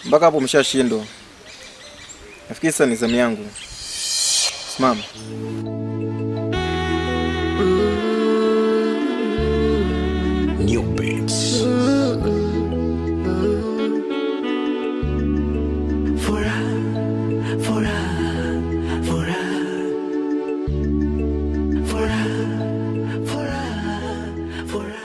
Mpaka hapo umeshashindwa. Nafikiri sasa ni zamu yangu. Simama. New Beats. Furaha, furaha, furaha. Furaha, furaha, furaha.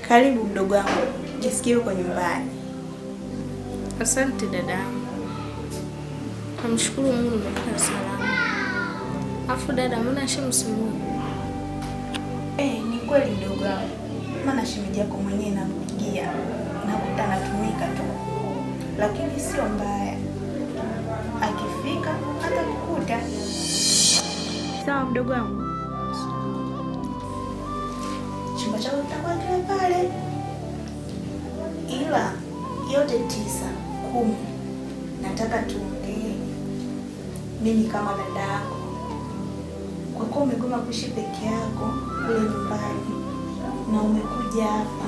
Karibu mdogo wangu, jisikie uko nyumbani. Asante dadangu, namshukuru Mungu nimefika salama. Afu dada, mbona shemu simuoni? Ni kweli mdogo wangu, maana shemeji yako mwenyewe nampigia nakuta anatumika tu, lakini sio mbaya, akifika atakukuta. Sawa mdogo wangu, chumba chako kitakuwa kile pale, ila yote 9 10 nataka tuongee, mimi kama dada yako, kwa kuwa umegoma kuishi peke yako kule nyumbani na umekuja hapa,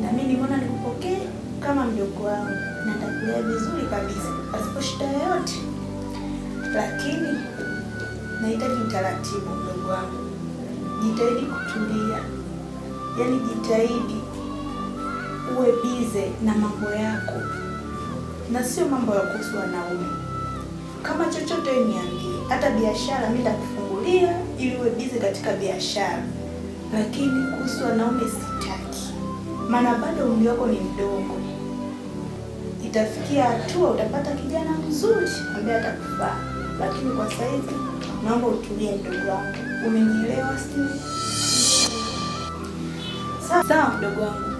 na mimi nimeona nikupokee kama mdogo wangu na nitakulea vizuri kabisa pasipo shida yoyote, lakini nahitaji utaratibu mdogo wangu. Jitahidi kutulia, yaani jitahidi uwe bize na mambo yako na sio mambo ya kuhusu wanaume. Kama chochote wewe niambie, hata biashara mimi nitakufungulia ili uwe bize katika biashara, lakini kuhusu wanaume sitaki, maana bado umri wako ni mdogo. Itafikia hatua utapata kijana mzuri ambaye atakufaa, lakini kwa saizi naomba utulie mdogo wangu. Umenielewa sijui? Sawa sawa mdogo wangu,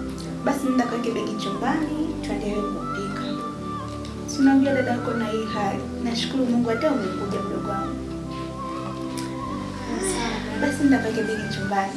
basi nenda kaweke begi chumbani, tuendelee kupika. Si unamjua dada yako na hii hali. Nashukuru Mungu hata umekuja mdogo wangu. Basi nenda kaweke begi chumbani.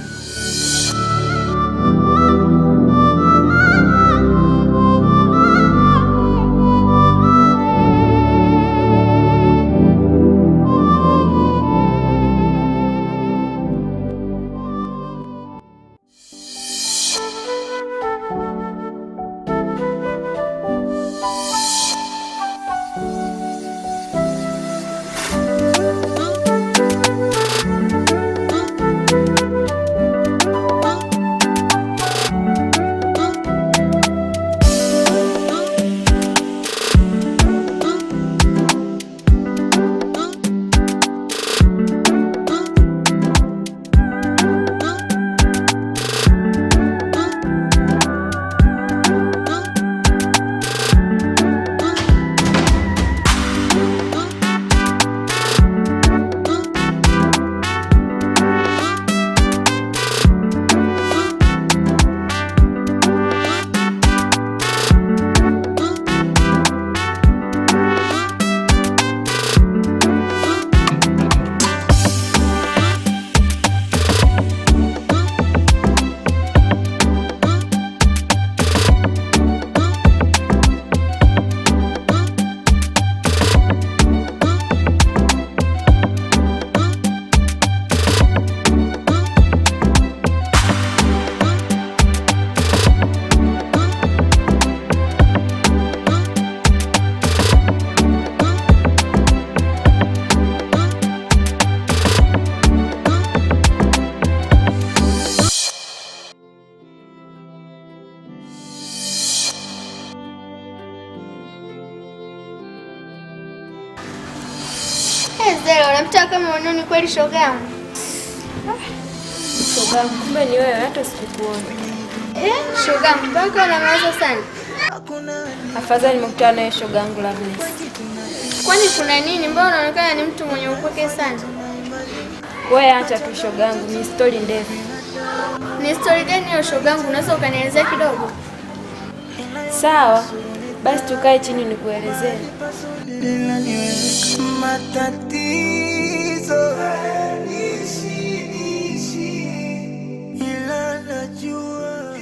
Zero, unapita kama unoni kweli shoga yangu? Shoga yangu, kumbe ni wewe, hata sikukuona. Shoga yangu, mpaka una mawazo sana. Afadhali nimekutana naye shoga yangu Loveness. Kwani kuna nini? Mbona unaonekana ni mtu mwenye upweke sana? Wewe acha tu shoga yangu, ni story ndefu. Ni story gani hiyo shoga yangu? Unaweza ukanielezea kidogo? Sawa, basi tukae chini nikuelezee. Matatizo ila najua.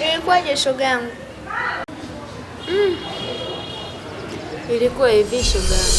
Ilikuwaje shoga yangu? Ilikuwa hivi shoga yangu.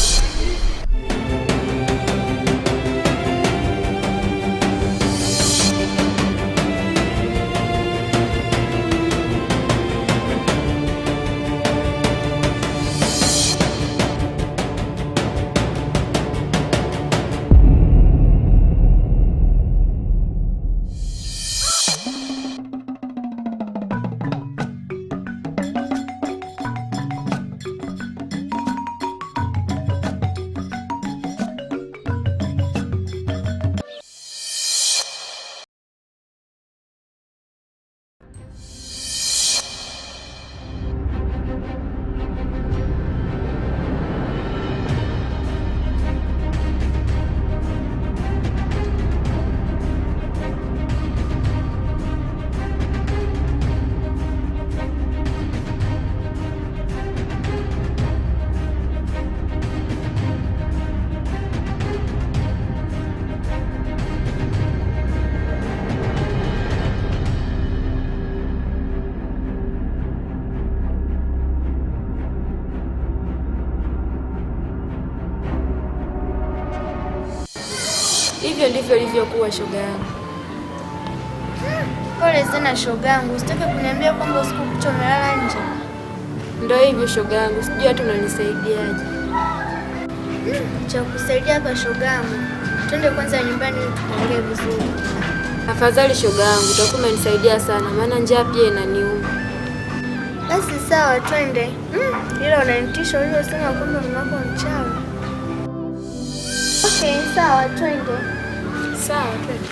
Hivyo ndivyo ilivyokuwa shoga yangu. Pole sana shoga yangu, usitake kuniambia kwamba usiku kucha umelala nje. Ndio hivyo shoga yangu, sijui hata unanisaidiaje. Cha kusaidia hapa shoga yangu, twende kwanza nyumbani ili tukaongee vizuri. Afadhali shoga yangu, utakuwa umenisaidia sana, maana njaa pia inaniuma. Basi sawa, twende. Ila unanitisha ulivyosema kwamba mume wako mchawi. Okay, sawa, twende. Sawa, twende.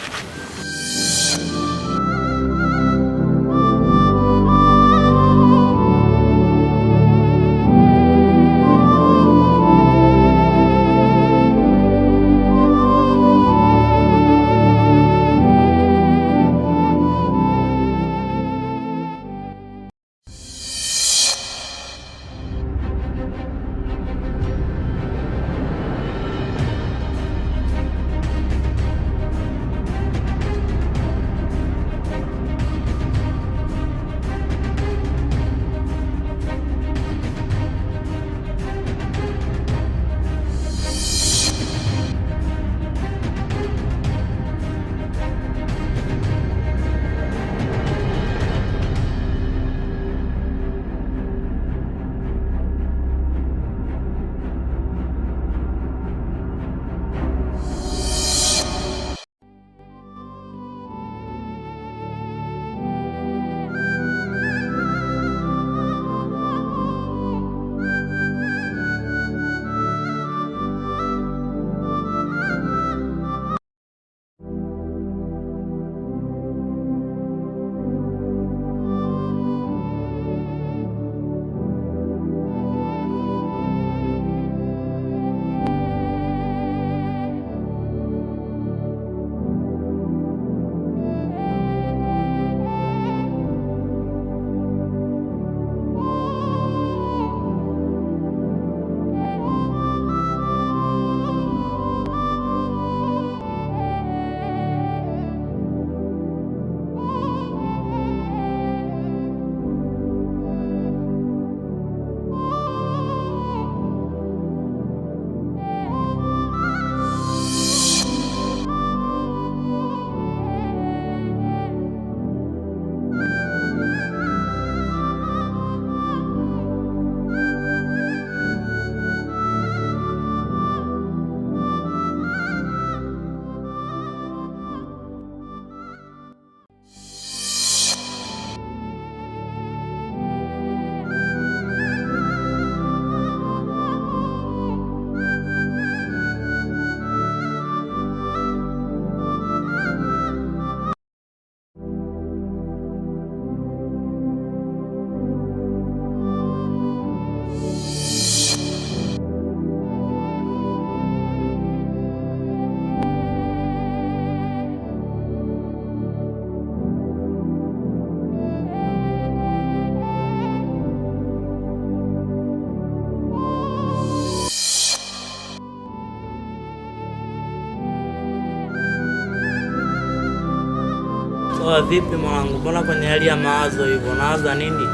Poa vipi mwanangu? Mbona kwenye hali ya mawazo hivyo? Nawaza nini?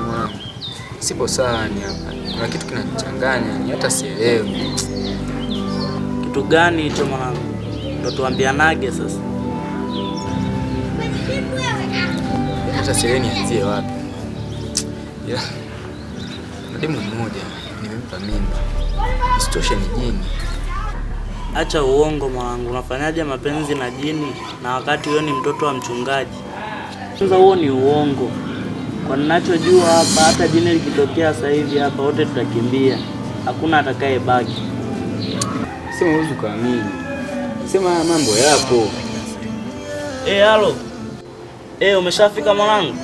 Mwanangu, sipo sawa ni hapa. Kuna kitu kinanichanganya, ni hata sielewi. Kitu gani hicho mwanangu? Ndo tuambianage sasa. Hata sielewi nianzie wapi. Ila demu mmoja nimempa mimba. Isitoshe ni jini. Acha uongo mwanangu, unafanyaje mapenzi na jini na wakati wewe ni mtoto wa mchungaji? Kwanza huo ni uongo. Kwa ninachojua hapa, hata jini likitokea sasa hivi hapa wote tutakimbia. Hakuna atakayebaki. Sema huwezi kuamini. Sema haya mambo yapo. Halo. Umeshafika mwanangu?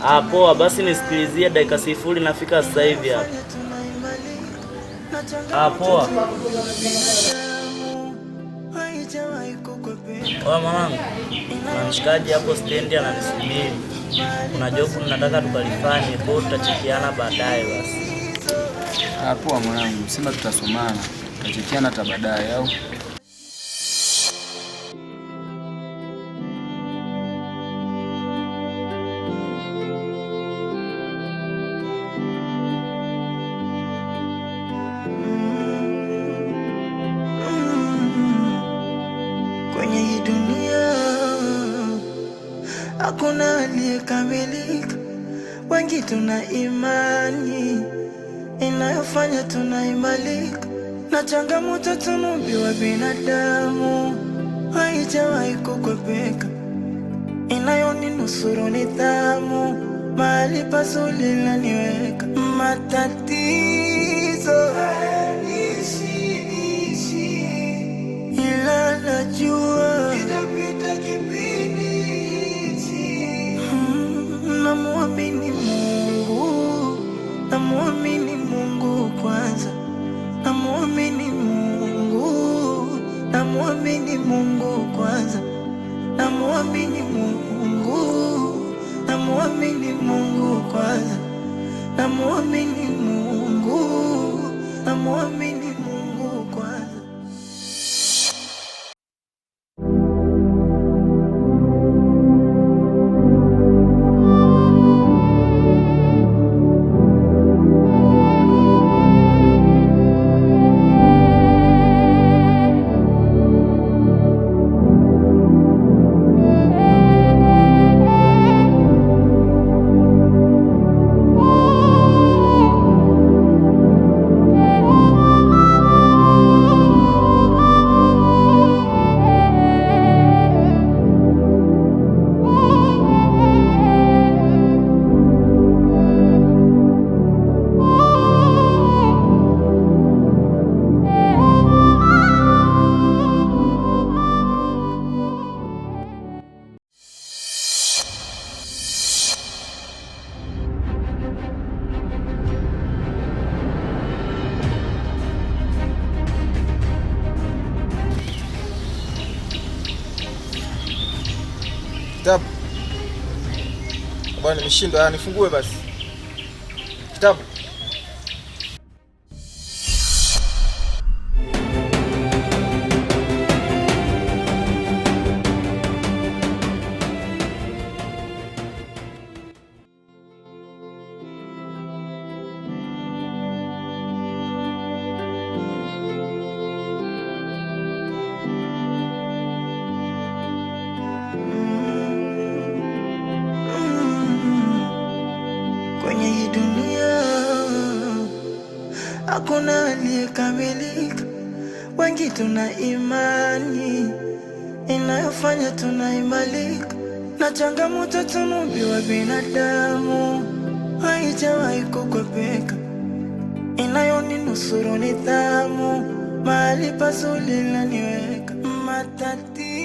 Ah, poa, basi nisikilizie dakika 0 nafika sasa hivi hapa. Ah, poa. Oya mwanangu, kuna mshikaji hapo stendi ananisubiri. Kuna jobu nataka tukalifanye, kwa tutachekiana baadaye basi. Ah, poa mwanangu, sema tutasomana. Tutachekiana hata baadaye au? Kwenye hii dunia hakuna aliyekamilika, wengi tuna imani inayofanya tunaimalika, na changamoto tumeambiwa binadamu haijawahi kukwepeka, inayoninusuru nidhamu, mahali pazuri laniweka. Matatizo ila najua itapita kipindi hichi. Namuamini Mungu, namuamini Mungu kwanza, namuamini Mungu, namuamini Mungu kwanza, namuamini Mungu, namuamini Mungu kwanza, namuamini Mungu, namuamini Mungu kwanza. Kitabu. Bwana nimeshindwa, nifungue basi. Kitabu. Kwenye hii dunia hakuna aliyekamilika, wengi tuna imani inayofanya tunaimalika, na changamoto tumeambiwa binadamu haijawahi kukwepeka, inayoninusuru nidhamu, mahali pazuri laniweka. Matatizo